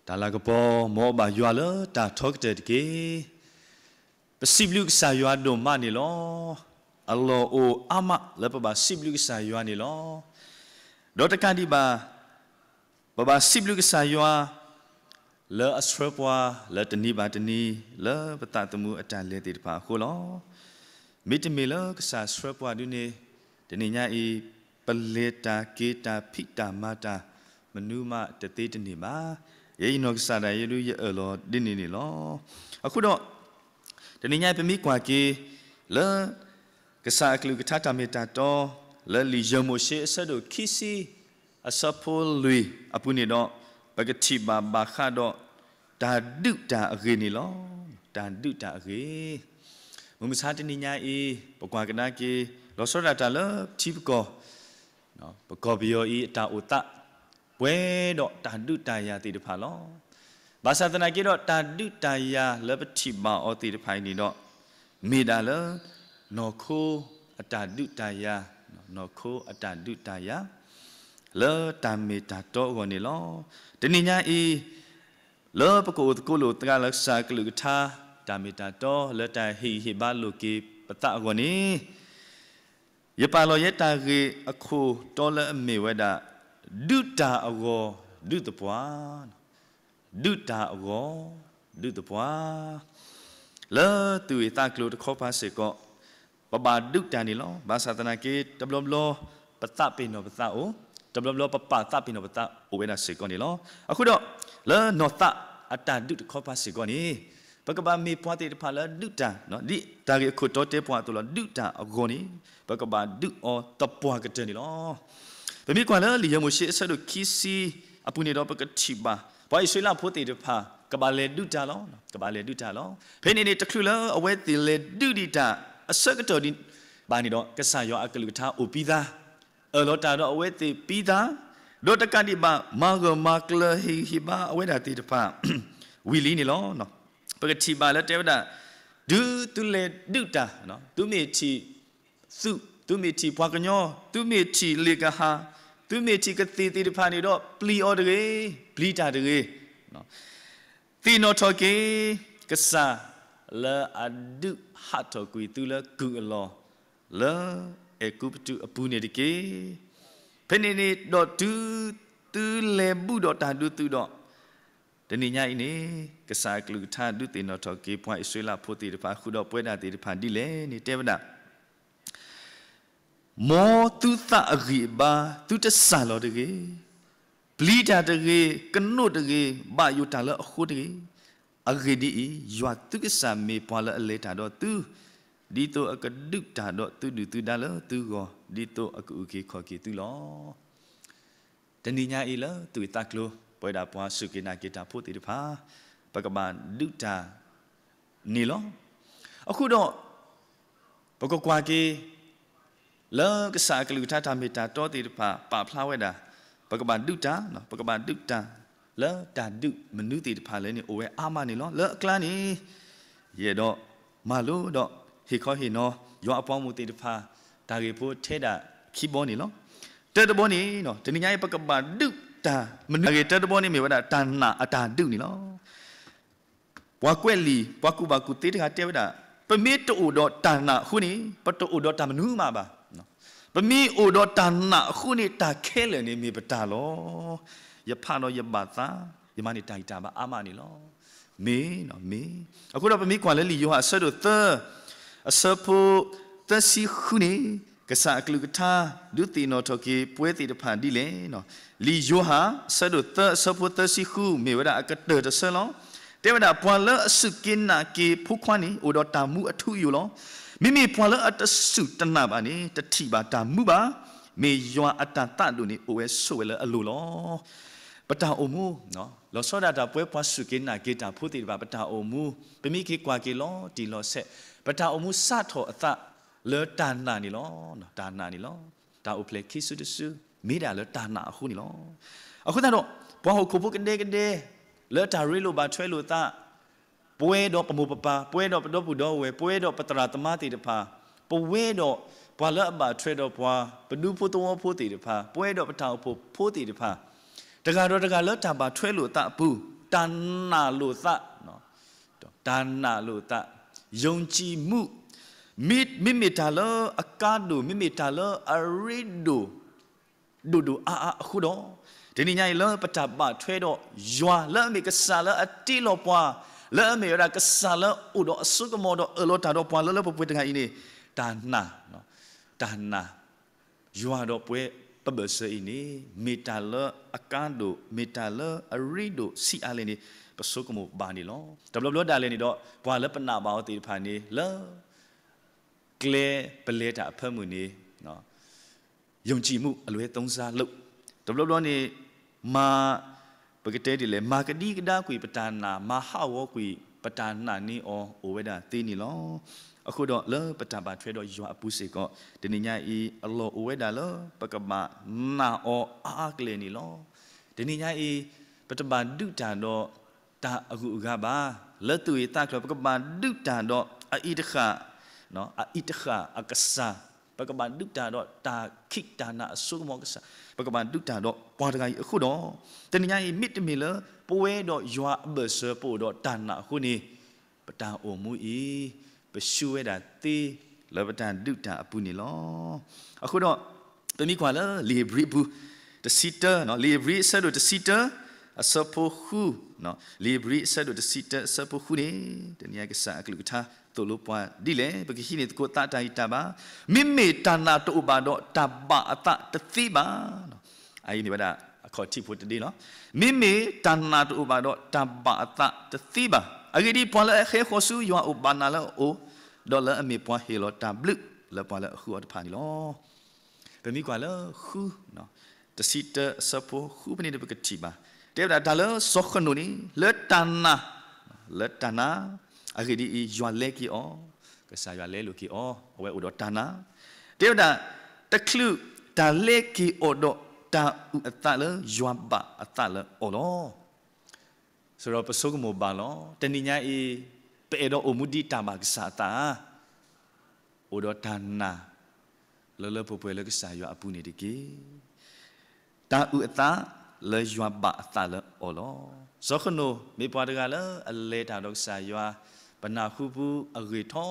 တၢ်လၤကပီၤ မ်အဘၣ်ယွၤလၢတၢ်ထီကတၢၢ်တက့ၢ်. ပစံးဘျုးကစၢ်ယွၤဒိၣ်မးန့ၣ်လီၤ. အလီၢ်အိၣ်အါမးလၢပဘၣ်စံးဘျုးကစၢ်ယွၤန့ၣ်လီၤ. ဒီးတကးဒံးဘၣ် ပဘၣ်စံးဘျုးကစၢ်ယွၤ လၢအဆှၢပှၤလၢတနံၤဘၣ်တနံၤ လၢပသးသမူအတၢ်လဲၤသ့ၣ်တဖၣ်အဃိလီၤ. မ့တမ့ၢ်လၢကစၢ်ဆှၢပှၤဒုန့ၣ် တနံၤညါအံၤ ပလဲၤတၢ်က့ၤတၢ်ဖံးတၢ်မၤတၢ် မနုၤမးတသ့တန့ၢ်ဘၣ်. ယဲယနီၢ်ကစၢ်ဒၣ်ယဲဒု ယအၢၣ်လီၤဒ်န့ၣ်န့ၣ်လီၤ. အဃိဒီး တနံၤညါအံၤပမ့ၢ်ကွၢ်က့ၤ လၢ ကစၢ်အကလုၢ်ကထါတၢ်မ့ၢ်တၢ်တီ လၢလံာ်ယဲၢ်မိၤၡ့အဆၢဒိၣ်ခံဆံ အဆၢဖိလွံၢ်အပူၤန့ၣ်ဒီး ပကထံၣ်ဘၣ်ဘၣ်ဃးဒီး တၢ်ဒုးတၢ်အဂ့ၢ်န့ၣ်လီၤ. တၢ်ဒုးတၢ်အဂ့ၢ် မုၢ်မဆါတနံၤညါအံၤ ပကွၢ်ကဒါက့ၤ လီၤဆီဒၣ်တၢ်လၢထံပကီၢ် ပကီၢ်ပယီၤအံၤအတၢ်အိၣ်သး ပှဲၤဒီးတၢ်ဒုးတၢ်ယၤသ့ၣ်တဖၣ်လီၤ. ဘၣ်ဆၣ်သနာ်က့ဒီး တၢ်ဒုးတၢ်ယၤလၢပထံၣ်ဘၣ်အီၤသ့ၣ်တဖၣ်အံၤန့ၣ်ဒီး မ့ၢ်ဒၣ်လၢ နီၢ်ခိအတၢ်ဒုးတၢ်ယၤ, နီၢ်ခိအတၢ်ဒုးတၢ်ယၤ လၢတၢ်မ့ၢ်တၢ်တီအဂီၢ်န့ၣ်လီၤ. တနံၤညါအံၤ လၢပကအိၣ်သကိးလိာ်သးလၢကစၢ်အကလုၢ်ကထါ တၢ်မ့ၢ်တၢ်တီ လၢတၢ်ဟ့ၣ်ဂံၢ်ဟ့ၣ်ဘါလိာ်က့ၤပသးအဂီၢ်န့ၣ် ယပာ်လီၤယဲတၢ်ဂ့ၢ်အခိၣ်တီလၢအမ့ၢ်ဝဲဒၣ် ဒုးတၢ်အဂီၢ်ဒုးသပှၢ်, ဒုးတၢ်အဂီၢ်ဒုးသပှၢ်, လၢသူၣ်ဂ့ၢ်သးကျိၤတခီပၤစ့ၢ်ကီး ပဘၣ်ဒုးတၢ်န့ၣ်လီၤ. ဘၣ်ဆၣ်သနာ်က့ တဘျီဘျီ ပသးပ့ၤနီၣ်ပသးအိၣ်, တဘျီဘျီပပာ်သးပ့ၤနီၣ်ပသးအိၣ်ဝဲဒၣ်စ့ၢ်ကီးန့ၣ်လီၤ. အဃိဒီး လၢနီၢ်သးအတၢ်ဒုးတခီပၤစ့ၢ်ကီးန့ၣ် ပကဘၣ်မ့ၢ်ပှၤသ့ၣ်တဖၣ်လၢဒုးတၢ်, ဒ်တၢ်ဂ့ၢ်အခိၣ်တီတဲပှၤအသိးလီၤ. ဒုးတၢ်အဂီၢ်န့ၣ် ပကဘၣ်ဒုးအီၤသပှၢ်ကတၢၢ်န့ၣ်လီၤ. ပမ့ၢ်ကွၢ်လၢလံာ်ယဲၢ်မိၤၡ့အဆၢဒိၣ်ခံဆံအပူၤန့ၣ်ဒီး ပကထံၣ်ဘၣ် ပှၤအံၣ်စရ့လးဖိသ့ၣ်တဖၣ် ကဘၣ်လဲၤဒုးတၢ်လီၤ, ကဘၣ်လဲၤဒုးတၢ်လီၤ. ဖဲန့ၣ်န့ၣ် တချုးလၢအဝဲသ့ၣ်လဲၤဒုးဒံးတၢ်အဆၢကတီၢ်ဒံးဘၣ်န့ၣ်ဒီး ကစၢ်ယွၤအကလုၢ်ကထါအိၣ်ပံသါ, အၢၣ်လီၤတၢ်ဒီးအဝဲသ့ၣ်ပံသါ, ဒီးတကးဒံးဘၣ် မၤဂၢၢ်မၤကျၢၤဟ့ၣ်ဂံၢ်ဟ့ၣ်ဘါအဝဲဒၣ်သ့ၣ်တဖၣ် ဝံၤလံန့ၣ်လီၤ. ပကထံၣ်ဘၣ်လၢတဲဝဲဒၣ် တုၤသုလဲၤဒုးတၢ်, သုမ့ၢ်ထံၣ်သုး, သုမ့ၢ်ထံၣ်ပှၤကညီ, သုမ့ၢ်ထံၣ်လ့ၣ်ကဟၣ်, သုမ့ၢ်ထံၣ်ကသ့ၣ်သ့ၣ်တဖၣ်န့ၣ်ဒီး ပျံၤအီၤတဂ့ၤ, ပျံၤတၢ်တဂ့ၤ. သ့ၣ်နီၣ်ထီၣ်က့ၤ ကစၢ်လၢအဒုးဟးထီၣ်ကွံာ်သုလၢကုၢ်အလီၢ် လၢအဲၤကူပတူးအပူၤန့ၣ်တက့ၢ်. ဖဲန့ၣ်န့ၣ်ဒီးတုၤသုလဲၤဘူၣ်ဒီးတၢ်ဒုးသုးဒီး တနံၤညါအံၤန့ၣ် ကစၢ်အကလုၢ်ကထါဒုးသ့ၣ်နီၣ်ထီၣ်က့ၤ ပှၤအံၣ်စရ့လးဖိသ့ၣ်တဖၣ် ဃုာ်ဒီးပဝဲဒၣ်သ့ၣ်တဖၣ်ဒ်လဲၣ်န့ၣ် တဲဝဲဒၣ် မ်သုသးအဂံၢ်အဘါ သုတစၢ်လီၤတဂ့ၤ, ပျံၤတၢ်တဂ့ၤ, ကနိးတဂ့ၤ, ဘၣ်ယိၣ်တၢ်လၢအဃိတဂ့ၤ. အဂ့ၢ်ဒ်အံၤ, ယွၤသုကစၢ်မ့ၢ်ပှၤလၢအလဲၤတၢ်ဒီးသု, ဒ်သိးအကဒုးတၢ်ဒီးသုဒုၣ်သုဒါလၢသုဂီၢ်, ဒ်သိးအကအုၣ်က့ၤခီၣ်က့ၤသုလီၤ. တနံၤညါအံၤလၢသူၣ်ဂ့ၢ်သးကျိၤ ပဝဲဒၣ်ပှၤစူၢ်က့ၤနာ်က့ၤတၢ်ဖိသ့ၣ်တဖၣ် ပကဘၣ်ဒုးတၢ်န့ၣ်လီၤ. အဃိဒီး ပကကွၢ်က့ၤ လၢကစၢ်အကလုၢ်ကထါတၢ်မ့ၢ်တၢ်တီသ့ၣ်တဖၣ် ပာ်ဖျါဝဲဒၣ် ပကဘၣ်ဒုးတၢ်, ပကဘၣ်ဒုးတၢ် လၢတၢ်ဒုးမနုၤသ့ၣ်တဖၣ်လဲၣ်န့ၣ် အိၣ်ဝဲအါမးန့ၣ်လီၤ. လၢအကျါန့ၣ် ယအဲၣ်ဒိးမၤလိဒီး ဟ့ၣ်ခီဟ့ၣ်နီၤ ယွၤအပှၤဂီၢ်မုၢ်သ့ၣ်တဖၣ် တၢ်ဂ့ၢ်ဖိထဲဒၣ်ခံဘီန့ၣ်လီၤ. တၢတဘီန့ၣ် တနံၤညါအံၤ ပကဘၣ်ဒုးတၢ်မနုၤအဂ့ၢ်, တၢတဘီန့ၣ်မ့ၢ်ဝဲဒၣ် တၢ်နာ်အတၢ်ဒုးန့ၣ်လီၤ. ပှၤကွဲးလံာ် ပှၤကူၣ်ဘၣ်ကူၣ်သ့တဂၤတဲဝဲဒၣ်, ပမ့ၢ်တအိၣ်ဒီးတၢ်နာ်အဃိန့ၣ် ပတအိၣ်ဒီးတၢ်မနုၤမးဘၣ်. ပမ့ၢ်အိၣ်ဒီးတၢ်နာ်အဃိန့ၣ် တၢ်ခဲလၢာ်န့ၣ်မ့ၢ်ပတၢ်လီၤ. ယဖးဒီးယဘၣ်သး, ယမၤန့ၢ်တၢ်ဂံၢ်တၢ်ဘါအါမးန့ၣ်လီၤ. မ့ၢ်, မ့ၢ်. အဃိဒီးပမ့ၢ်ကွၢ်လၢလံာ်ယိၤဟၣ်အဆၢဒိၣ်သၢ အဆၢဖိသၢဆံဃုန့ၣ် ကစၢ်အကလုၢ်ကထါ ဒုးသ့ၣ်နီၣ်ထီၣ်က့ၤပဝဲသ့ၣ်တဖၣ်ဒ်လဲၣ်. လံာ်ယိၤဟၣ် အဆၢဒိၣ်သၢ အဆၢဖိသၢဆံဃု မ့ၢ်ဝဲဒၣ်အကတၢၢ်တဆၢလီၤ. တဲဝဲဒၣ် ပှၤလၢအစူၢ်က့ၤနာ်က့ၤဖိခွါန့ၣ် အိၣ်ဒီးတၢ်မူအထူအယိာ်လီၤ. မ့မ့ၢ်ပှၤလၢအတစူၢ်တနာ်ဘၣ်န့ၣ် တထံၣ်ဘၣ်တၢ်မူဘၣ်. မ့ၢ်ယွၤအတၢ်သးဒိၣ်န့ၣ် အိၣ်ဝဲဆိးဝဲလၢအလိၤလီၤ. ပတၢ်အိၣ်မူ လီၤဆီဒၣ်တၢ်ပဝဲပှၤစူၢ်က့ၤနာ်က့ၤတၢ်ဖိသ့ၣ်တဖၣ် ပတၢ်အိၣ်မူ ပမ့ၢ်က့ၤကွၢ်က့ၤလီၤတံၢ်လီၤဆဲး ပတၢ်အိၣ်မူစးထီၣ်အသးလၢတၢ်နာ်န့ၣ်လီၤ. တၢ်နာ်န့ၣ်လီၤ. တၢ်အိၣ်ဖျဲၣ်ခံစုတစု မ့ၢ်ဒၣ်လၢတၢ်နာ်အဃိန့ၣ်လီၤ. အဃိသတးဒီး ပှၤဟီၣ်ခိၣ်ဖိကဒဲကဒဲ လၢတၢ်ရ့လိာ်ဘၣ်ထွဲလိာ်သး ပဝဲဒီးပမိၢ်ပပၢ်, ပဝဲဒီးပဒီပုၢ်ဒီဝဲၢ်, ပဝဲဒီးပသရၣ်သမါသ့ၣ်တဖၣ်, ပဝဲဒီးပှၤလၢအဘၣ်ထွဲဒီးပှၤ, ပဒူဖိသဝီဖိသ့ၣ်တဖၣ်, ပဝဲဒီးပတၢ်အိၣ်ဖှိၣ်ဖိသ့ၣ်တဖၣ်, တဂၤဒီးတဂၤလၢတၢ်ဘၣ်ထွဲလိာ်သးအပူၤ တၢ်နာ်လိာ်သး, တၢ်နာ်လိာ်သး, ယုံကြည်မှု, မ့မ့ၢ်တၢ်လၢအကါဒိၣ်, မ့မ့ၢ်တၢ်လၢအရ့ဒိၣ် ဒိၣ်ဒိၣ်အါအါအဃိဒီး, တနံၤညါအံၤလၢပတၢ်ဘၣ်ထွဲဒီးယွၤ လၢအမ့ၢ်ကစၢ်လၢအတ့လီၤပှၤ, လၢအမ့ၢ်ဝဲဒၣ်ကစၢ်လၢအိၣ်ဒီးအစိကမီၤဒီးအၢၣ်လီၤတၢ်ဒီးပှၤလၢလၢပှဲၤပှဲၤတဂၤအံၤန့ၣ်, တၢ်နာ်, တၢ်နာ် ယွၤဒီးပဝဲပဘၢၣ်စၢၤအံၤန့ၣ် မ့ၢ်တၢ်လၢအကါဒိၣ်, မ့ၢ်တၢ်လၢအရ့ဒိၣ်ဆံးအါလဲၣ်န့ၣ် ပဆိကမိၣ်ဘၣ်န့ၣ်လီၤ. တဘျီဘျီဒၣ်လဲာ်န့ၣ်ဒီး ပှၤလၢပနာ်ဘၣ်အီၤသ့ၣ်တဖၣ်န့ၣ် လၢ ကျဲပလဲၤတၢ်အဖၢမုၢ်န့ၣ် ယုံကြည်မှုအလွဲသုံးစားလုပ်, တဘျီဘျီန့ၣ် မၤ, ပကတဲဒ်လဲၣ်, မၤကဒံကဒါကွံာ်ပတၢ်နာ်, မၤဟးဂီၤကွံာ်ပတၢ်နာ်န့ၢ်အီၤအိၣ်ဝဲဒၣ်သ့န့ၣ်လီၤ. အဃိဒီးလၢပတၢ်ဘၣ်ထွဲဒီးယွၤအပူၤစ့ၢ်ကီး တနံၤညါအံၤ အလီၢ်အိၣ်ဝဲဒၣ်လၢပကဘၣ်နာ်အီၤအါအါကလဲာ်န့ၣ်လီၤ. တနံၤညါအံၤ ပတဘၣ်ဒုးတၢ်ဒီးတၢ်အဂုၤအဂၤဘၣ်. လၢသူၣ်ဂ့ၤသးကျၢၤ ပကဘၣ်ဒုးတၢ်ဒီးအအံၤတဃၣ်, အအံၤတဃၣ်အကစၢ်, ပကဘၣ်ဒုးတၢ်ဒီးတၢ်ခံးတၢ်နၤအစိကမီၤကစၢ်, ပကဘၣ်ဒုးတၢ်ဒီးပှၤတဂၤအံၤအဃိဒီး, တနံၤညါအံၤ မ့တမ့ၢ်လၢပဝဲဒီးယွၤအဘၢၣ်စၢၤပအိၣ်ဒီးတၢ်နာ်အဃိန့ၣ်, ပတၢ်အိၣ်မူအံၤ ပဆူၣ်ဝဲဒၣ်သ့လၢပတၢ်ဒုးတၢ်အပူၤန့ၣ်လီၤ. အဃိဒီး ပမ့ၢ်ကွၢ်လၢလံာ်ဧ့ၤဘြံၤအပူၤ တဆံတၢ, လံာ်ဧ့ၤဘြံၤအဆၢဒိၣ်တဆံတၢ အဆၢဖိဃု, လံာ်ဧ့ၤဘြံၤအဆၢဒိၣ်တဆံတၢအဆၢဖိဃုန့ၣ်, တနံၤညါကစၢ်အကလုၢ်ကထါသိၣ်လိပှၤဒ်လဲၣ်, ပကဟံးန့ၢ်သကိးသးတၢ်ဂံၢ်တၢ်ဘါ, မ့မ့ၢ်တၢ်နာ်တအိၣ်ဘၣ်ဒီးတၢ်ဘၣ်အသးတသ့ဘၣ်. အအံၤမ့ၢ်ဝဲဒၣ်အခီၣ်ထံးဖိတဒ့လီၤ. မ့မ့ၢ်တၢ်နာ်တအိၣ်ဘၣ်ဒီးတၢ်ဘၣ်အသးတသ့ဘၣ်. အဂ့ၢ်ဒ်အံၤ, ပှၤလၢအဟဲဃီၤဆူယွၤအအိၣ်ဘၣ်နၤလၢအအိၣ်, ဒီးလၢအမ့ၢ်ပှၤဟ့ၣ်လီၤတၢ်ဘျုးလၢပှၤလၢအဃုအီၤတဖၣ်န့ၣ်လီၤ. ပမ့ၢ်ကွၢ်လၢဃု, တဆံတၢအဆၢဖိဃုဖဲန့ၣ်ဒီးပကထံၣ်ဘၣ်, တဲဝဲဒၣ်တၢ်လၢစီၤဃနိၣ်န့ၣ် လၢတၢ်နာ်, လၢတၢ်နာ်, အဂ့ၢ်ဒ်အံၤ, ယွၤလဲက့ၤအီၤ, ကစၢ်ယွၤလဲလိာ်က့ၤအီၤ, အဝဲအိၣ်ဒီးတၢ်နာ်, တဲဝဲဒၣ်, တချုးတၢ်လဲက့ၤအီၤဒီးတၢ်အုၣ်အသးလၢယွၤဘၣ်အသးလၢအီၤလီၤ. ဆိုတော့ ပဆိကမိၣ်ဘၣ်လီၤ. တနံၤညါအံၤ ပအဲၣ်ဒိးအိၣ်မူဒ်တၢ်ဘၣ်ကစၢ်အသးဧါ, အိၣ်ဒီးတၢ်နာ် လၢလၢပှဲၤပှဲၤလၢကစၢ်ယွၤအပူၤန့ၣ်တက့ၢ်. တၢ်အုၣ်အသးလၢယွၤဘၣ်အသးလၢအီၤလီၤ. စီၤဃနိၣ် မ့ၢ်ပှၤတဂၤလၢအလဲၤတၢ်ဒီးကစၢ်ယွၤ, ပနၢ်ဟူပူၤအဂ့ၢ်ထီ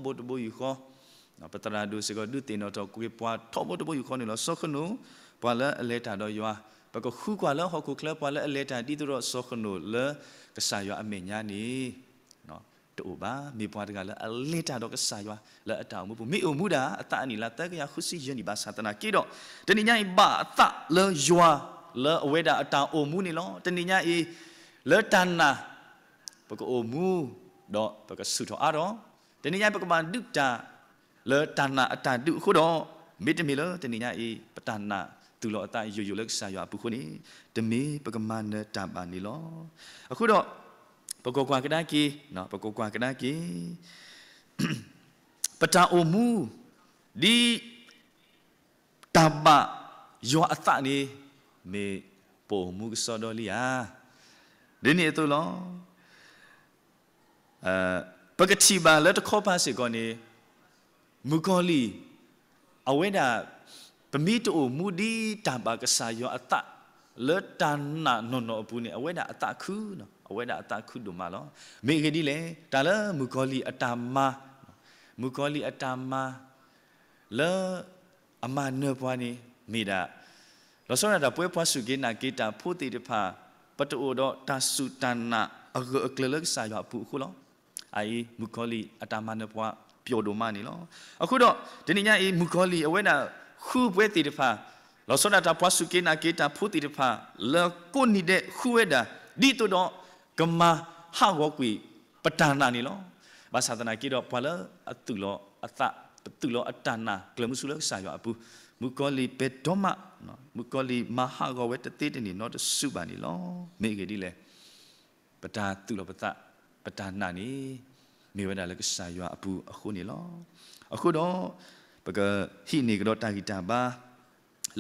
ဘိတဘိယူၢ်ဃီ, ပသရၣ်ဒိၣ်စ့ၢ်ကီးဒုးသ့ၣ်နီၣ်ထီၣ်ကွံာ်ပှၤထီဘိတဘိယူၢ်ဃီန့ၣ်လီၤ. စီၤဃနိၣ် ပှၤလၢအလဲၤတၢ်ဒီးယွၤ, ပကဃုကွၢ်လၢဟီၣ်ခိၣ်ချၢပှၤလၢအလဲၤတၢ်ဒ်သိးဒီးစီၤဃနိၣ်လၢကစၢ်ယွၤအမဲာ်ညါန့ၣ် တအိၣ်ဘၣ်. မ့ၢ်ပှၤတဂၤလၢအလဲၤတၢ်ဒီးကစၢ်ယွၤလၢအတၢ်အိၣ်မူပူၤ, မ့ၢ်အိၣ်မူဒၣ်အသးအနံၣ်လါသၢကယၤဃုဆံယဲၢ်နံၣ်ဘၣ်ဆၣ်သနာ်က့ဒီး, တနံၤညါအံၤဘၣ်အသးလၢယွၤလၢအဝဲဒၣ်အတၢ်အိၣ်မူန့ၣ်လီၤ. တနံၤညါအံၤ လၢတၢ်နာ် ပကအိၣ်မူ ဒီးပကဆူၣ်ထီၣ်အါထီၣ်, တနံၤညါအံၤ ပကဘၣ်ဒုးတၢ် လၢတၢ်နာ်အတၢ်ဒုးအဃိဒီး, မ့တမ့ၢ်လၢတနံၤညါအံၤ ပတၢ်နာ်သူၣ်လီၤအသးယိာ်ယိာ်လၢကစၢ်ယွၤအပူၤအဃိန့ၣ်, တမ့ၢ်ပကမၤနၢၤတၢ်ဘၣ်န့ၣ်လီၤ. အဃိဒီး ပကကွၢ်ကဒါက့ၤ, ပကကွၢ်ကဒါက့ၤ ပတၢ်အိၣ်မူ ဒ် တၢ်ဘၣ်ယွၤအသးန့ၣ် မ့ၢ်ပအိၣ်မူကစီဒီလံဧါ. ဒ်န့ၣ်အသိးလီၤ. ပကထံၣ်ဘၣ်လၢတခီပၤစ့ၢ်ကီးန့ၣ် မုၣ်ကီၤလံၢ် အဝဲဒၣ် ပမ့ၢ်တအိၣ်မူဒ်တၢ်ဘၣ်ကစၢ်ယွၤအသး လၢတၢ်နာ်နီၢ်နီၢ်အပူၤန့ၣ် အဝဲဒၣ်အသးခု, အဝဲဒၣ်အသးခုဒိၣ်မးလီၤ. မ့ၢ်အဂ့ၢ်ဒ်လဲၣ်, တၢ်လၢမုၣ်ကီၤလံၢ်အတၢ်မၤ, မုၣ်ကီၤလံၢ်အတၢ်မၤ လၢအမၤနၢၤပှၤန့ၣ် မ့ၢ်ဒၣ် လီၤဆီဒၣ်တၢ်ပဝဲပှၤစူၢ်က့ၤနာ်က့ၤတၢ်ဖိသ့ၣ်တဖၣ် ပတအိၣ်ဒီးတၢ်စူၢ်တၢ်နာ်အဂၢၢ်အကျၢၤလၢကစၢ်ယွၤအပူၤအဃိလီၤ. အအံၤ မုၣ်ကီၤလံၢ်အတၢ်မၤနၢၤပှၤပျီၣ်ဒိၣ်မးန့ၣ်လီၤ. အဃိဒီး တနံၤညါအံၤ မုၣ်ကီၤလံၢ်အဝဲဒၣ်ဃုပဝဲသ့ၣ်တဖၣ် လီၤဆီဒၣ်တၢ်ပှၤစူၢ်က့ၤနာ်က့ၤတၢ်ဖိသ့ၣ်တဖၣ် လၢကိးနံၤဒဲးဃုဝဲဒၣ် ဒ်သိးဒီးကမၤဟးဂီၤကွံာ်ပတၢ်နာ်န့ၣ်လီၤ. ဘၣ်ဆၣ်သနာ်က့ဒီး ပှၤလၢအသူၣ်လီၤအသး ပသူၣ်လီၤအတၢ်နာ်ကျၢၤမုဆူလၢကစၢ်ယွၤအပူၤ မုၣ်ကီၤလံၢ်ပဲာ်ဒိၣ်မး, မုၣ်ကီၤလံၢ်မၤဟးဂီၤဝဲတသ့တန့ၢ်နီတစုဘၣ်န့ၣ်လီၤ. မ့ၢ်အဂ့ၢ်ဒ်လဲၣ်, ပတၢ်သူၣ်လီၤပသး ပတၢ်နာ်န့ၣ် မ့ၢ်ဝဲဒၣ်လၢကစၢ်ယွၤအပူၤအဃိန့ၣ်လီၤ. အဃိဒီး ပကဟံးန့ၢ်ကဒီးတၢ်ဂံၢ်တၢ်ဘါ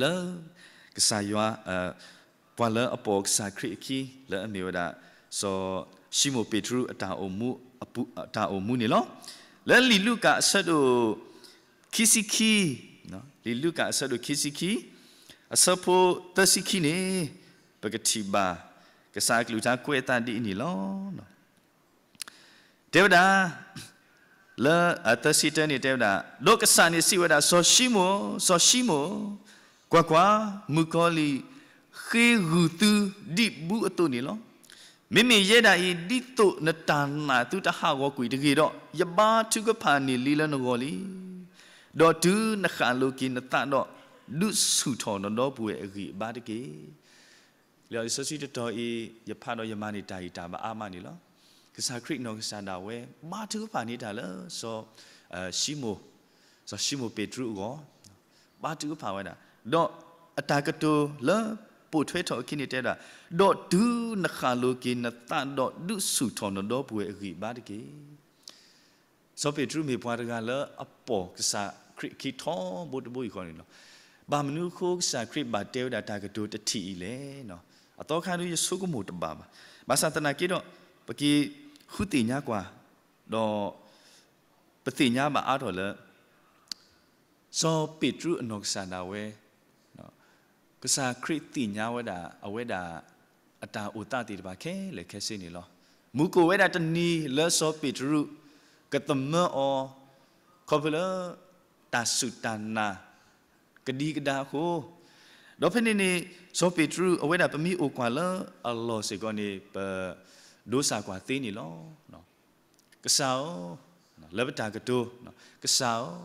လၢ ကစၢ်ယွၤ ပှၤလၢအပိာ်ကစၢ်ခရံာ်အခံ လၢအမ့ၢ်ဝဲဒၣ် စီၤၡံမိၣ်ပ့းတရူးအတၢ်အိၣ်မူ အတၢ်အိၣ်မူန့ၣ်လီၤ. လၢလံာ်လူၤကၣ်အဆၢဒိၣ် ခံဆံခံ, လံာ်လူၤကၣ်အဆၢဒိၣ်ခံဆံခံ အဆၢဖိသၢဆံခံန့ၣ် ပကထံၣ်ဘၣ် ကစၢ်အကလုၢ်ကထါကွဲးအသးဒ်အံၤန့ၣ်လီၤ. တဲဝဲဒၣ်, လၢအသၢဆံတၢန့ၣ်တဲဝဲဒၣ်, ဒီးကစၢ်န့ၣ်စံးဝဲဒၣ်, စီၤၡံမိၣ်, စီၤၡံမိၣ်, ကွၢ်ကွၢ်, မုၣ်ကီၤလံၢ်ဃ့ဂုာ်သုဒ်ဘူးအသိးန့ၣ်လီၤ. မ့မ့ၢ်ယဲဒၣ်အံၤ, ဒ်သိးနတၢ်နာ်သုတဟးဂီၤကွံာ်တဂ့ၤဒီး, ယဘါထုကဖၣ်န့ၢ်လံလၢနဂီၢ်လံ. ဒီးတုၤနဃၣ်လိၤက့ၤနသးဒီး, ဒုးဆူၣ်ထီၣ်နဒီပုၢ်ဝဲၢ်အဂံၢ်အဘါတက့ၢ်. လံာ်စီဆှံတတီၤအံၤ ယဖးဒီးယမၤန့ၢ်တၢ်ဂံၢ်တၢ်ဘါအါမးန့ၣ်လီၤ. ကစၢ်ခရံာ်နီၢ်ကစၢ်ဒၣ်ဝဲ ဘါထုကဖၣ်န့ၢ်တၢ်လၢစီၤၡံမိၣ်, စီၤၡံမိၣ်ပ့းတရူးအဂီၢ်, ဘါထုကဖၣ်ဝဲဒၣ်, ဒီးအတၢ်ကတိၤလၢပိာ်ထွဲထီၣ်အခံန့ၣ်တဲဒၣ်, ဒီးတုၤနဃၣ်လိၤက့ၤနသးဒီးဒုးဆူၣ်ထီၣ်နဒီပုၢ်ဝဲၢ်အဂံၢ်အဘါတက့ၢ်. စီၤပ့းတရူးမ့ၢ်ပှၤတဂၤလၢအပိာ်ကစၢ်ခရံာ်အခံထီဘိတဘိယူၢ်ဃီန့ၣ်လီၤ. ဘၣ်မနုၤအဃိကစၢ်ခရံာ်ဘၣ်တဲဝဲဒၣ်တၢ်ကတိၤတထံၣ်အံၤလဲၣ်. အသီခါဒုးယဆိကမိၣ်တဘၣ်ဘၣ်. ဘၣ်ဆၣ်သနာ်က့ဒီး ပက့ၤဃုသ့ၣ်ညါကွၢ်, ဒီးပသ့ၣ်ညါဘၣ်အါထီၣ်လၢ စီၤပ့းတရူးအနီၢ်ကစၢ်ဒၣ်ဝဲ, ကစၢ်ခရံာ်သ့ၣ်ညါဝဲဒၣ် အဝဲဒၣ်အတၢ်အိၣ်သးသ့ၣ်တဖၣ်ခဲလၢာ်ခဲဆ့န့ၣ်လီၤ. မူကိၣ်ဝဲဒၣ်တနံၤလၢစီၤပ့းတရူး ကသမၢအီၤ ခီဖျိလၢတၢ်စူၢ်တၢ်နာ်ကဒံကဒါအဃိ, ဒီးဖဲန့ၣ်န့ၣ် စီၤပ့းတရူး အဝဲဒၣ်ပမ့ၢ်အိၣ်ကွၢ်လၢအလီၢ်စ့ၢ်ကီးန့ၣ် ပဒိးစၢ်ကွၢ်သ့န့ၣ်လီၤ. ကစၢ်ဧၢ, လၢပတၢ်ကတိၤ, ကစၢ်ဧၢ,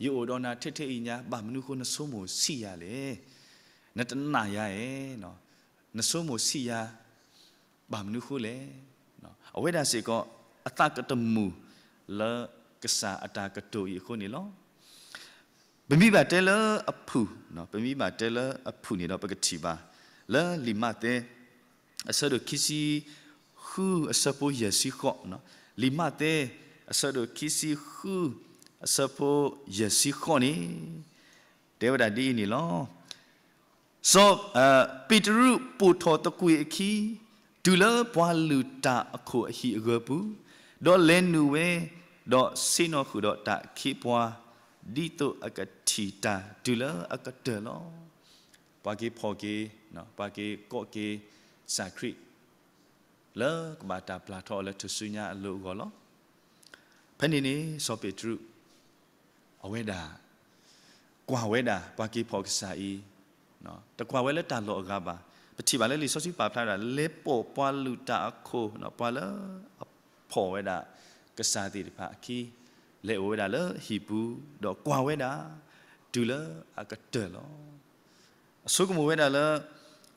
ယအိၣ်ဒီးနၤထဲထဲအံၤညါ ဘၣ်မနုၤအဃိနဆိကမိၣ်ဆံးယၤလဲၣ်. နတနာ်ယၤဧါ, နဆိကမိၣ်ဆံးယၤ ဘၣ်မနုၤအဃိလဲၣ်. အဝဲဒၣ်စ့ၢ်ကီး အသးကတမုာ်လၢကစၢ်အတၢ်ကတိၤအံၤအဃိန့ၣ်လီၤ. ပမ့ၢ်ဘၣ်တဲလၢအဖုၣ်, ပမ့ၢ်ဘၣ်တဲလၢအဖုၣ်န့ၣ်ဒီး ပကထံၣ်ဘၣ်လၢလံာ်မးသဲ အဆၢဒိၣ်ခံဆံဃု အဆၢဖိယဲၢ်ဆံဃိး, လံာ်မးသဲ အဆၢဒိၣ်ခံဆံဃု အဆၢဖိယဲၢ်ဆံဃိးန့ၣ် တဲဝဲဒၣ်ဒ်အံၤန့ၣ်လီၤ. စီၤ, ပ့းတရူးပိာ်ထီၣ်သကွ့ၢ်အခံ, တုၤလၢပှၤလုၢ်တၢ်အခိၣ်အဟံၣ်အဂၢၤပူၤ, ဒီးလဲၤနုာ်ဝဲ, ဒီးဆ့ၣ်နီၤဃုာ်ဒီးတၢ်အခ့အပှၤ, ဒ်သိးအကထံၣ်တၢ်တုၤလၢအကတၢၢ်လီၤ. ပှၤက့ၤဖီၣ်က့ၤ, ပှၤက့ၤကိးက့ၤကစၢ်ခရံာ် လၢကဘၣ်တၢ်ပျၢ်ထီၣ်အီၤလၢထူၣ်စုညါအလိၤအဂီၢ်လီၤ. ဖဲန့ၣ်န့ၣ် စီၤပ့းတရူး အဝဲဒၣ် ကွၢ်ဝဲဒၣ်ပှၤက့ၤဖီၣ်ကစၢ်အံၤ, တကွၢ်ဝဲလၢတၢ်လီၢ်အဂၤဘၣ်. ပထံၣ်ဘၣ်လၢလံာ်စီဆှံပာ်ဖျါဒၣ် လဲၤပိာ်ပှၤလုၢ်တၢ်အခိၣ်, ပှၤလၢအဖီၣ်ဝဲဒၣ်ကစၢ်သ့ၣ်တဖၣ်အခံ, လဲၤအိၣ်ဝဲဒၣ်လၢဟံၣ်ပူၤ, ဒီးကွၢ်ဝဲဒၣ် တုၤလၢအကတၢၢ်လီၤ. အဆိကမိၣ်ဝဲဒၣ်လၢ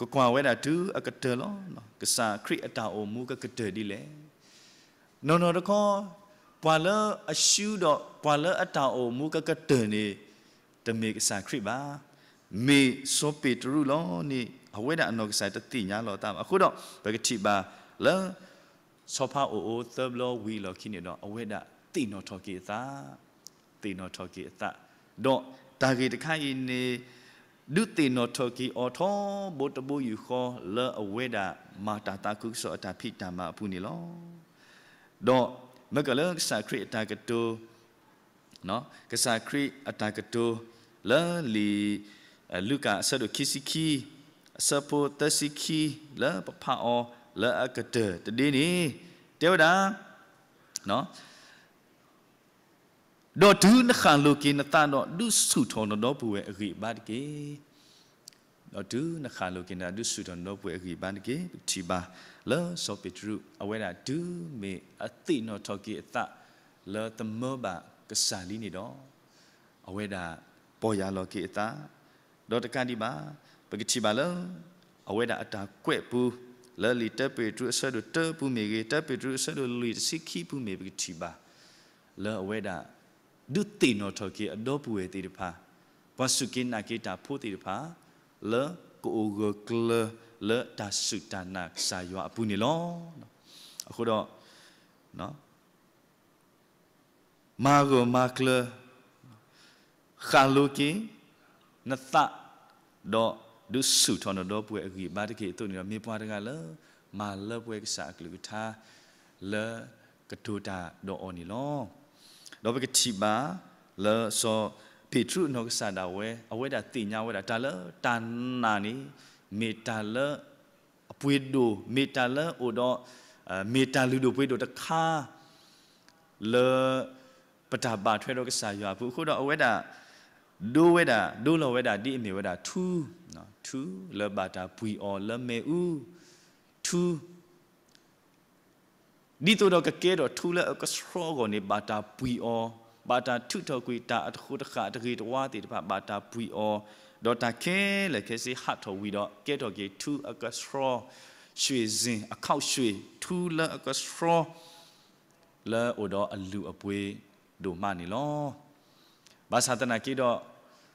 ကကွၢ်ဝဲဒၣ်တုၤအကတၢၢ်လီၤ. ကစၢ်ခရံာ်အတၢ်အိၣ်မူကကတၢၢ်ဒ်လဲၣ်. နီၢ်နီၢ်တခီ, ပှၤလၢအဆှုဒီးပှၤလၢအတၢ်အိၣ်မူကကတၢၢ်န့ၣ် တမ့ၢ်ကစၢ်ခရံာ်ဘၣ်. မ့ၢ်စီၤပ့းတရူးလီၤန့ၣ် အဝဲဒၣ်အနီၢ်ကစၢ်တသ့ၣ်ညါလီၤအသးဘၣ်. အဃိဒီး ပကထံၣ်ဘၣ်လၢ ဆီဖါအိၣ်အိသၢဘျီဝံၤအလီၢ်ခံန့ၣ်ဒီး အဝဲဒၣ်သ့ၣ်နီၣ်ထီၣ်က့ၤအသး, သ့ၣ်နီၣ်ထီၣ်က့ၤအသး, ဒီးတၢ်ဂ့ၢ်တခါအံၤန့ၣ် ဒုးသ့ၣ်နီၣ်ထီၣ်က့ၤအီၤထီဘိတဘိယူၢ်ဃီလၢအဝဲဒၣ်မၤတၢ်သးခုကစီၣ်အတၢ်ဖံးတၢ်မၤအပူၤန့ၣ်လီၤ. ဒီးမ့ၢ်ကလၢကစၢ်ခရံာ်အတၢ်ကတိၤ ကစၢ်ခရံာ်အတၢ်ကတိၤ လၢလံာ် လူၤကၣ်အဆၢဒိၣ်ခံဆံခံ အဆၢဖိသၢဆံခံ လၢပဖးအီၤလၢအကတၢၢ်တဒ့န့ၣ် တဲဝဲဒၣ် ဒီးတုၤနဃၣ်လိၤက့ၤနသးဒီး ဒုးဆူၣ်ထီၣ်နဒီပုၢ်ဝဲၢ်အဂံၢ်အဘါတက့ၢ်. ဒီးတုၤနဃၣ်လိၤက့ၤနသး ဒုးဆူၣ်ထီၣ်နဒီပုၢ်ဝဲၢ်အဂံၢ်အဘါတက့ၢ်. ပကထံၣ်ဘၣ်လၢစီၤပ့းတရူး အဝဲဒၣ်တုၤမ့ၢ်အသ့ၣ်နီၣ်ထီၣ်က့ၤအသး လၢသမၢဘၣ်ကစၢ်လံန့ၣ်ဒီး အဝဲဒၣ်ပီၢ်ယၢ်လီၤက့ၤအသး ဒီးတကးဒံးဘၣ် ပကထံၣ်ဘၣ်လၢ အဝဲဒၣ်အတၢ်ကွဲးပူၤ လၢလံာ်တၢပ့းတရူးအဆၢဒိၣ်တၢပူၤမ့ၢ်ဂ့ၤ, တၢပ့းတရူးအဆၢဒိၣ်လွံၢ်တဆံခံပူၤမ့ၢ် ပကထံၣ်ဘၣ် လၢအဝဲဒၣ် ဒုးသ့ၣ်နီၣ်ထီၣ်က့ၤအဒီပုၢ်ဝဲၢ်သ့ၣ်တဖၣ်, ပှၤစူၢ်က့ၤနာ်က့ၤတၢ်ဖိသ့ၣ်တဖၣ် လၢကအိၣ်ဂၢၢ်ကျၢၤလၢတၢ်စူၢ်တၢ်နာ်ကစၢ်ယွၤအပူၤန့ၣ်လီၤ. အဃိဒီး မၤဂၢၢ်မၤကျၢၤ ဃၣ်လိၤက့ၤနသး ဒီးဒုးဆူၣ်ထီၣ်နဒီပုၢ်ဝဲၢ်အဂံၢ်အဘါတက့ၢ်အသိးန့ၣ်ဒီး မ့ၢ်ပှၤတဂၤလၢ မၤလၢပှဲၤကစၢ်အကလုၢ်ကထါ လၢကတိၤတၢ်ဒီးအီၤန့ၣ်လီၤ. ဒီးပကထံၣ်ဘၣ်လၢစီၤပ့းတရူးအနီၢ်ကစၢ်ဒၣ်ဝဲ အဝဲဒၣ်သ့ၣ်ညါဝဲဒၣ် တၢ်လၢတၢ်နာ်န့ၣ် မ့ၢ်တၢ်လၢအ ပှ့ၤဒိၣ်မ့ၢ်တၢ်လၢအိၣ်ဒီး မ့ၢ်တၢ်လုၢ်ဒိၣ်ပှ့ၤဒိၣ်တခါ လၢပတၢ်ဘၣ်ထွဲဒီးကစၢ်ယွၤအပူၤအဃိဒီး အဝဲဒၣ် ဒိဝဲဒၣ် ဒိလီၤဝဲဒၣ်ဒ်အမ့ၢ်ဝဲဒၣ်ထူ, ထူလၢဘၣ်တၢ်ပှံၤအီၤလၢမ့ၣ်အူ, ထူ ဒ်သိးဒီးကကဲထီၣ်ထူလၢအကဆှီအဂီၢ်န့ၣ် ဘၣ်တၢ်ပှံၤအီၤ, ဘၣ်တၢ်ထုးထီၣ်ကွံာ်တၢ်အတဃိတဃာ်တဂ့ၤတဝါသ့ၣ်တဖၣ် ဘၣ်တၢ်ပှံၤအီၤ, ဒီးတၢ်ခဲလၢာ်ခဲဆ့ဟးထီၣ်ဝံၤဒီး ကဲထီၣ်က့ၤထူအကဆှီ, ရွှေစင် အခေါက်ရွှေ ထူလၢအကဆှီ လၢအိၣ်ဒီးအလုၢ်အပှ့ၤဒိၣ်မးန့ၣ်လီၤ. ဘၣ်ဆၣ်သနာ်က့ဒီး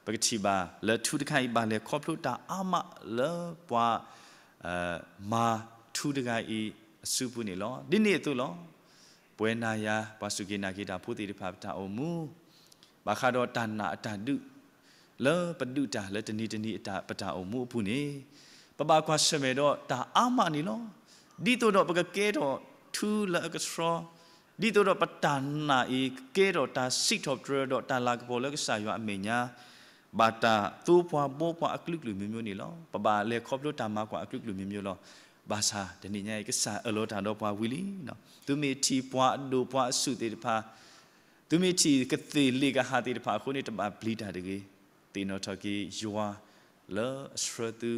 ပကထံၣ်ဘၣ်လၢထူတခါအံၤ ဘၣ်လဲၤခီဖျိတၢ်အါမးလၢပှၤ မၤထူတဂၤအံၤအစုပူၤန့ၣ်လီၤ. ဒ်န့ၣ်အသိးလီၤ. ပဝဲနၤယၤ ပှၤစူၢ်က့ၤနာ်က့ၤတၢ်ဖိသ့ၣ်တဖၣ် ပတၢ်အိၣ်မူ ဘၣ်ဃးဒီးတၢ်နာ်အတၢ်ဒုး လၢပဒုးတၢ်လၢတနံၤတနံၤအတၢ် ပတၢ်အိၣ်မူအပူၤန့ၣ် ပဘၣ်ကွၢ်ဆၢၣ်မဲာ်ဒီးတၢ်အါမးန့ၣ်လီၤ. ဒ်သိးဒီးပကကဲထီၣ်ထူလၢအကဆှီ, ဒ်သိးဒီးပတၢ်နာ်အံၤ ကကဲထီၣ်တၢ်စံးထီၣ်ပတြၢၤဒီးတၢ်လၤကပီၤလၢကစၢ်ယွၤအမဲာ်ညါ, ဘၣ်တၢ်သိပှၤဘှီပှၤအကလုာ်ကလုာ်မံၤမံၤန့ၣ်လီၤ. ပဘၣ်လဲၤခီဖျိတၢ်မၤကွၢ်အကလုာ်ကလုာ်မံၤမံၤလီၤ. ဘၣ်ဆၣ်တနံၤညါအံၤ ကစၢ်အၢၣ်လီၤတၢ်ဒီးပှၤဝံၤလံ. သုမ့ၢ်ထံၣ်ပှၤအဒိၣ်ပှၤအဆူၣ်သ့ၣ်တဖၣ်, သုမ့ၢ်ထံၣ်ကသ့ၣ်လ့ၣ်ကဟၣ်သ့ၣ်တဖၣ်အဃိန့ၣ် တဘၣ်ပျံၤတၢ်တဂ့ၤ. သ့ၣ်နီၣ်ထီၣ်က့ၤယွၤလၢအဆှၢသု,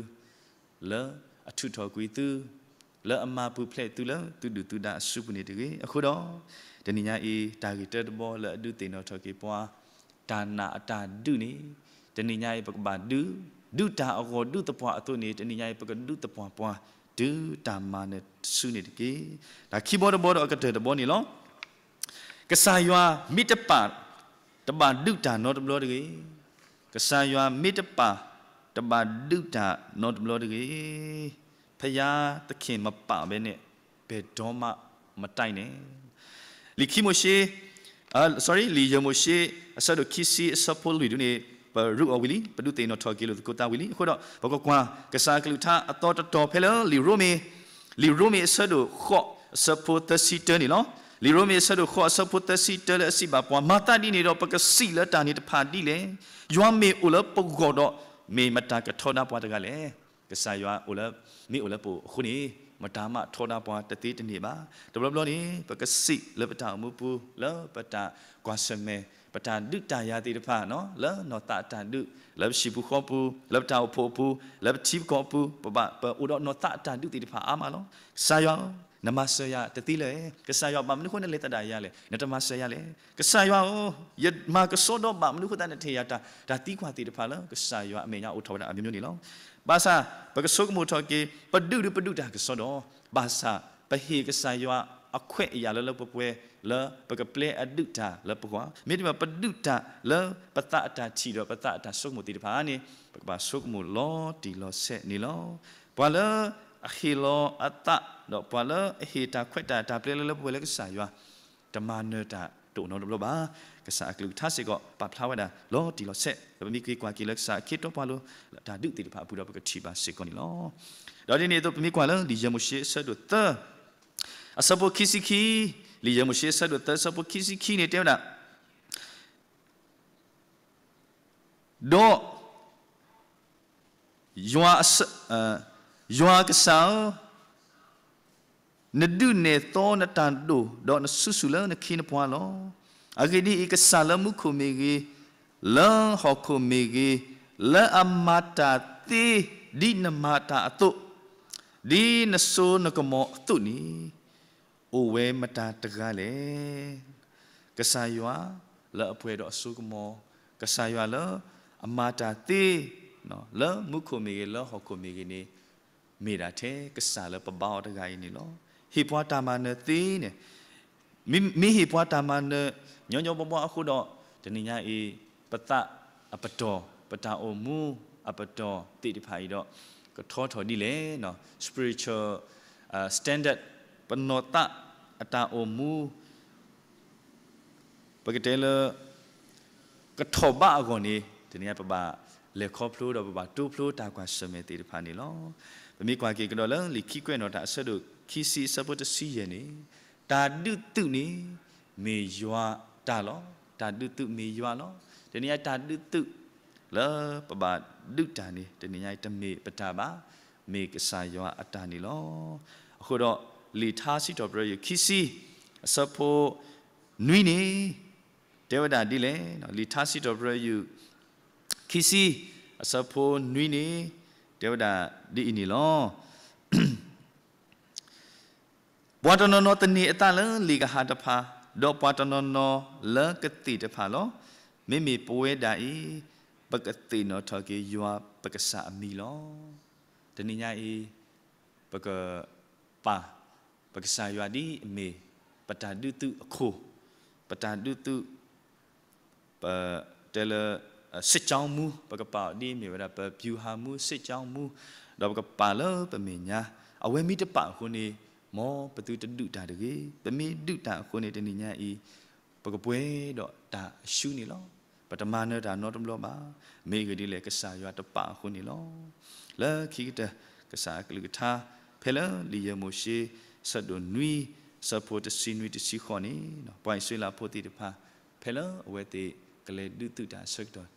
လၢအထုးထီၣ်ကွံာ်သု, လၢအမၤပူၤဖျဲးသုလၢသုဒုၣ်သုဒါအစုပူၤန့ၣ်တဂ့ၤ. အဃိဒီး တနံၤညါအံၤ တၢ်ဂ့ၢ်တၢတဘီလၢအဒုးသ့ၣ်နီၣ်ထီၣ်က့ၤပှၤ တၢ်နာ်အတၢ်ဒုးန့ၣ် တနံၤညါအံၤ ပကဘၣ်ဒုး, ဒုးတၢ်အဂီၢ်ဒုးသပှၢ်အသိးန့ၣ် တနံၤညါအံၤ ပကဒုးသပှၢ်ပှၤ တုၤတၢ်မၤနၢၤတစုန့ၣ်တက့ၢ်. တၢ်ခံဘီတဘီဒီးအကတၢၢ်တဘီန့ၣ်လီၤ. ကစၢ်ယွၤမ့ၢ်တပာ် တဘၣ်ဒုးတၢ်နီတဘျီတဂ့ၤ. ကစၢ်ယွၤမ့ၢ်တပာ် တဘၣ်ဒုးတၢ်နီတဘျီတဂ့ၤ. ဘုရားသခင်မပာ်ဘဲန့ၣ် ဘယ်တော့မှမတိုက်နဲ့. လံာ်ခံမိၤၡ့ sorry လံာ်ယဲၢ်မိၤၡ့ အဆၢဒိၣ်ခံဆံ အဆၢဖိလွံၢ်ဒုန့ၣ် ပရူးအီၤဝံၤလံ, ပဒုးသ့ၣ်နီၣ်ထီၣ်က့ၤလိာ်သကိးသးဝံၤလံ. အဃိဒီး ပကကွၢ်ကစၢ်အကလုၢ်ကထါအသီတတီၤဖဲလၢ လံာ်ရိမ့ၤ လံာ်ရိမ့ၤအဆၢဒိၣ်ဃိး အဆၢဖိသၢဆံတၢန့ၣ်လီၤ. လံာ်ရိမ့ၤအဆၢဒိၣ်ဃိး အဆၢဖိသၢဆံတၢလၢအစံးဘၣ်ပှၤ, မၤသးဒ်န့ၣ်ဒီး ပကစံးလၢတၢ်န့ၣ်တဖၣ်ဒ်လဲၣ်. ယွၤမ့ၢ်အိၣ်လၢပဂီၢ်ဒီး မ့ၢ်မတၤကထီဒါပှၤတဂၤလဲၣ်. ကစၢ်ယွၤအိၣ်လၢ မ့ၢ်အိၣ်လၢပအိၣ်အဃိန့ၣ် မတၤမးထီဒါပှၤတသ့တန့ၢ်ဘၣ်. တဘျီဘျီန့ၣ် ပကစံးလၢပတၢ်အိၣ်မူပူၤ လၢပတၢ်ကွၢ်ဆၢၣ်မဲာ် ပတၢ်ဒုးတၢ်ယၤသ့ၣ်တဖၣ် လၢနီၢ်သးအတၢ်ဒုး လၢပဟံၣ်ပူၤဃီပူၤ လၢပတၢ်အိၣ်ဖှိၣ်အပူၤ လၢပထံပကီၢ်အပူၤ ပဘၣ်ပအိၣ်ဒီးနီၢ်သးအတၢ်ဒုးသ့ၣ်တဖၣ်အါမးလီၤ. ကစၢ်ယွၤဧၢ, နမၤစၢၤယၤတသ့လၢၤ. ကစၢ်ယွၤ ဘၣ်မနုၤအဃိနလဲၤသဒၣ်ယၤလဲၣ်, နတမၤစၢၤယၤလဲၣ်. ကစၢ်ယွၤဧၢ, ယမၤကဆှီဒီးဘၣ်မနုၤအဃိသတးနတဟ့ၣ်ယၤတၢ်, တၢ်သံကွၢ်သ့ၣ်တဖၣ်လၢကစၢ်ယွၤအမဲာ်ညါအိၣ်ထီၣ်ဝဲဒၣ်အမျိုးမျိုးန့ၣ်လီၤ. ဘၣ်ဆၣ် ပကဆိကမိၣ်ထီၣ်က့ၤ ပဒုးဒုးပဒုးတၢ်ကစီဒီ, ဘၣ်ဆၣ် ပဟ့ၣ်ကစၢ်ယွၤအခွဲးအယာ်လၢလၢပှဲၤပှဲၤ လၢပကပျဲအဒုးတၢ်လၢပဂီၢ်, မ့တမ့ၢ်ပဒုးတၢ်လၢပသးအတၢ်ထံၣ်ဒီးပသးအတၢ်ဆိကမိၣ်သ့ၣ်တဖၣ်န့ၣ် ပကဘၣ်ဆိကမိၣ်လီၤတံၢ်လီၤဆဲးန့ၣ်လီၤ. ပှၤလၢအဟ့ၣ်လီၤအသး ဒီးပှၤလၢအဟ့ၣ်တၢ်ခွဲးတၢ်ယာ်တၢ်ပျဲလၢလၢပှဲၤပှဲၤလၢကစၢ်ယွၤ တမၤနၢၤတၢ်တအိၣ်နီတဘျီဘၣ်. ကစၢ်အကလုၢ်ကထါစ့ၢ်ကီး ပာ်ဖျါဝဲဒၣ်လီၤတံၢ်လီၤဆဲး, ဒီးပမ့ၢ်က့ၤကွၢ်က့ၤလၢကစၢ်အခ့အပှၤလိၤ လၢတၢ်ဒုးသ့ၣ်တဖၣ်အပူၤဒီးပကထံၣ်ဘၣ်စ့ၢ်ကီးန့ၣ်လီၤ. ဒီးဒ်န့ၣ်အသိး ပမ့ၢ်ကွၢ်လၢလံာ်ယဲၢ်မိၤၡ့အဆၢဒိၣ်သၢ အဆၢဖိခံဆံခံ, လံာ်ယဲၢ်မိၤၡ့အဆၢဒိၣ်သၢ အဆၢဖိခံဆံခံန့ၣ်တဲဝဲဒၣ်, ဒီး ယွၤအစ- ယွၤကစၢ်ဧၢ, နဒုးနဲၣ်သီနတၢ်ဒိၣ်ဒီးနစုဆူၣ်လၢနခ့နပှၤလီၤ. အဂ့ၢ်ဒ်အံၤ, ကစၢ်လၢမူခိၣ်မ့ၢ်ဂ့ၤ, လၢဟီၣ်ခိၣ်မ့ၢ်ဂ့ၤ, လၢအမၤတၢ်သ့ဒ်နမၤတၢ်အသိး, ဒ်နစိနကမီၤအသိးန့ၣ် အိၣ်ဝဲမတၤတဂၤလဲၣ်. ကစၢ်ယွၤလၢအပှဲၤဒီးအစိကမီၤ, ကစၢ်ယွၤလၢအမၤတၢ်သ့, လၢမူခိၣ်မ့ၢ်ဂ့ၤ, လၢဟီၣ်ခိၣ်မ့ၢ်ဂ့ၤန့ၣ်, မ့ၢ်ဒၣ်ထဲကစၢ်လၢပဘါအီၤတဂၤအံၤန့ၣ်လီၤ. ဟ့ၣ်ပှၤတၢ်မၤနၢၤသ့န့ၣ်, မ့- မ့ၢ်ဟ့ၣ်ပှၤတၢ်မၤနၢၤ ညီညီဘီဘီအဃိဒီး, တနံၤညါအံၤ ပသးအပတီၢ်, ပတၢ်အိၣ်မူအပတီၢ်သ့ၣ်တဖၣ်အံၤဒီး ကထီထီၣ်ဒ်လဲၣ်, spiritual standard, ပနီၢ်သးအတၢ်အိၣ်မူ ပကတဲလၢ ကထီၣ်ဘးအဂီၢ်န့ၣ် တနံၤညါပဘၣ်လဲၤခီဖျိဒီးပဘၣ်တိဖျိတၢ်ကွၢ်ဆၢၣ်မဲာ်သ့ၣ်တဖၣ်န့ၣ်လီၤ. ပမ့ၢ်ကွၢ်က့ၤကဒီးလၢလံာ်ခံကွဲးနီၣ်တၢ်အဆၢဒိၣ်ခံဆံအဆၢဖိတဆံယဲၢ်န့ၣ်, တၢ်ဒုးသုးန့ၣ် မ့ၢ်ယွၤတၢ်လီၤ. တၢ်ဒုးသုးမ့ၢ်ယွၤလီၤ. တနံၤညါတၢ်ဒုးသုးလၢပဘၣ်ဒုးတၢ်န့ၣ် တနံၤညါတမ့ၢ်ပတၢ်ဘၣ် မ့ၢ်ကစၢ်ယွၤအတၢ်န့ၣ်လီၤ. အဃိဒီး လံာ်ထါစံးထီၣ်ပတြၢၤယုၢ်ခံဆံ အဆၢဖိနွံန့ၣ် တဲဝဲဒၣ်ဒ်လဲၣ်, လံာ်ထါစံးထီၣ်ပတြၢၤယုၢ်ခံဆံ အဆၢဖိနွံန့ၣ် တဲဝဲဒၣ်ဒ်အံၤန့ၣ်လီၤ. ပှၤတနီၤနီၤသန့ၤအသးလၢလံာ်ကဟၣ်တဖၣ်, ဒီးပှၤတနီၤနီၤလၢကသ့ၣ်တဖၣ်လီၤ. မ့မ့ၢ်ပဝဲဒၣ်အံၤ ပကသ့ၣ်နီၣ်ထီၣ်က့ၤယွၤပကစၢ်အမံၤလီၤ. တနံၤညါအံၤ ပကပာ် ပကစၢ်ယွၤဒ်အမ့ၢ် ပတၢ်ဒုးသုးအခိၣ်, ပတၢ်ဒုးသုး ပတဲလၢ စစ်ကြောင်းမှူး, ပကပာ်အီၤဒ်အမ့ၢ်ဝဲဒၣ် ပဗျူဟာမှူး စစ်ကြောင်းမှူး, ဒီးပကပာ်လၢပမဲာ်ညါ, အဝဲမ့ၢ်တပာ်အဃိန့ၣ် မ်ပသုတဒုးတၢ်တဂ့ၤ, ပမ့ၢ်ဒုးတၢ်အဃိန့ၣ် တနံၤညါအံၤ ပကပှဲၤဒီးတၢ်အရှုံးန့ၣ်လီၤ. ပတမၤနၢၤတၢ်နီတဘျီဘၣ်. မ့ၢ်အဂ့ၢ်ဒ်လဲၣ် ကစၢ်ယွၤတပာ်အဃိန့ၣ်လီၤ. လၢခံကတၢၢ် ကစၢ်အကလုၢ်ကထါ ဖဲလၢလံာ်ယဲၢ်မိၤၡ့ ဆၢဒိၣ်နွံ ဆၢဖိတဆံနွံတဆံဃိးန့ၣ် ပှၤအံၣ်စရ့လးဖိသ့ၣ်တဖၣ် ဖဲလၢအဝဲသ့ၣ်ကလဲၤဒုးသုးတၢ်အဆၢကတီၢ်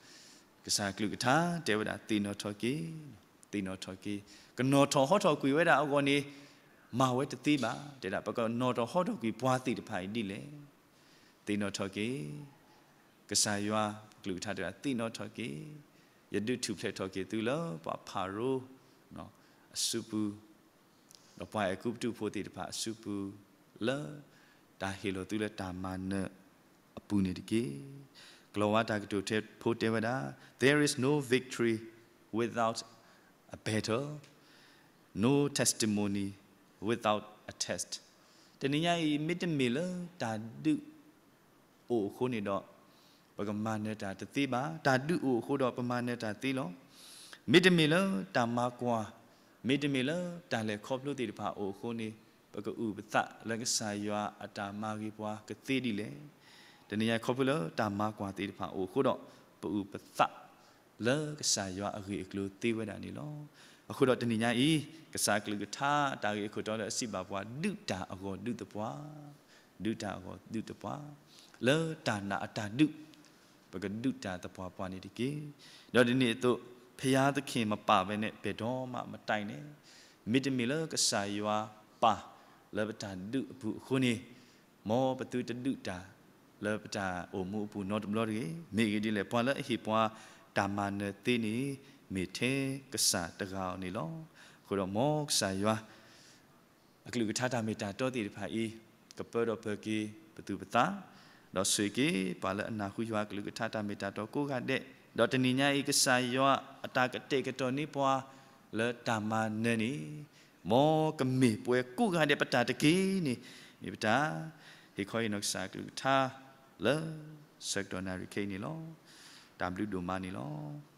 ကစၢ်အကလုၢ်ကထါတဲဝဲဒၣ် သ့ၣ်နီၣ်ထီၣ်က့ၤ, သ့ၣ်နီၣ်ထီၣ်က့ၤ, ကနီၣ်ထီၣ်ဟီထီၣ်ကွံာ်ဝဲဒၣ်အဂီၢ်န့ၣ် မၤဝဲတသ့ဘၣ်. တဲဒၣ်ပကနီၣ်ထီၣ်ဟီထီၣ်ကွံာ်ပှၤသ့ၣ်တဖၣ်အံၤဒ်လဲၣ်. သ့ၣ်နီၣ်ထီၣ်က့ၤ, ကစၢ်ယွၤကလုၢ်ကထါတဲဒၣ် သ့ၣ်နီၣ်ထီၣ်က့ၤ, ယဒုးထူၣ်ဖျဲးထီၣ်က့ၤသုလၢပှၤဖၤရိၤ အစုပူၤ ဒီးပှၤအဲၤကူပတူးဖိသ့ၣ်တဖၣ်အစုပူၤ လၢတၢ်ဟ့ၣ်လီၤသုလၢတၢ်မၤနၢၤအပူၤန့ၣ်တက့ၢ်. ကလီၤဝါတၢ်ကတိၤထဲဖိတဲဝဲဒၣ် There is no victory without a battle, no testimony without a test. တနံၤညါအံၤ မ့တမ့ၢ်လၢတၢ်ဒုး အိၣ်အဃိန့ၣ်ဒီး ပကမၤနၢၤတၢ်တသ့ဘၣ်. တၢ်ဒုးအိၣ်အဃိဒီး ပမၤနၢၤတၢ်သ့လီၤ. မ့တမ့ၢ်လၢတၢ်မၤကွၢ်, မ့တမ့ၢ်လၢတၢ်လဲၤခီဖျိသ့ၣ်တဖၣ်အိၣ်အဃိန့ၣ် ပကအုၣ်ပသးလၢကစၢ်ယွၤအတၢ်မၤဂ့ၤပှၤကသ့ဒ်လဲၣ်. တနံၤညါခီဖျိလၢတၢ်မၤကွၢ်သ့ၣ်တဖၣ်အိၣ်အဃိဒီး ပအုၣ်ပသး လၢကစၢ်ယွၤအဂ့ၢ်အကျိၤသ့ဝဲဒၣ်န့ၣ်လီၤ. အဃိဒီးတနံၤညါအံၤ ကစၢ်ကလုၢ်ကထါတၢ်ဂ့ၢ်အခိၣ်တီလၢအစံးဘၣ်ပှၤ ဒုးတၢ်အဂီၢ်ဒုးသပှၢ်, ဒုးတၢ်အဂီၢ်ဒုးသပှၢ်, လၢတၢ်နာ်အတၢ်ဒုး ပကဒုးတၢ်သပှၢ်ပှၢ်န့ၣ်တက့ၢ်. ဒီးဒ်န့ၣ်အသိး ဘုရားသခင်မပာ်ဘဲနဲ့ ဘယ်တော့မှမတိုက်နဲ့, မ့တမ့ၢ်လၢကစၢ်ယွၤပာ်လၢပတၢ်ဒုးအပူၤအဃိန့ၣ် မ်ပသုတဒုးတၢ်လၢပတၢ်အိၣ်မူအပူၤနီတဘျီတဂ့ၤ. မ့ၢ်အဂ့ၢ်ဒ်လဲၣ် ပှၤလၢအဟ့ၣ်ပှၤတၢ်မၤနၢၤသ့န့ၣ် မ့ၢ်ထဲကစၢ်တဂၤဧိၤန့ၣ်လီၤ. အဃိဒီးမ်ကစၢ်ယွၤ အကလုၢ်ကထါတၢ်မ့ၢ်တၢ်တီသ့ၣ်တဖၣ်အံၤ ကပၢဒီးပၢၤက့ၤပသူၣ်ပသး, ဒီးဆိၣ်ဂ့ၤက့ၤပှၤလၢအနၢ်ဟူယွၤအကလုၢ်ကထါတၢ်မ့ၢ်တၢ်တီကိးဂၤဒဲး, ဒီးတနံၤညါအံၤ ကစၢ်ယွၤအတၢ်ကတဲာ်ကတီၤန့ၢ်ပှၤလၢတၢ်မၤနၢၤန့ၣ် မ်ကမ့ၢ်ပှၤကိးဂၤဒဲးပတၢ်တက့ၢ်န့ၣ် မ့ၢ်ပတၢ်ဟ့ၣ်ခီဟ့ၣ်နီၤကစၢ်အကလုၢ်ကထါ လၢဆၢကတီၢ်နၣ်ရံၣ်ခဲအံၤန့ၣ်လီၤ. တၢ်ဘျုးဒိၣ်မးန့ၣ်လီၤ.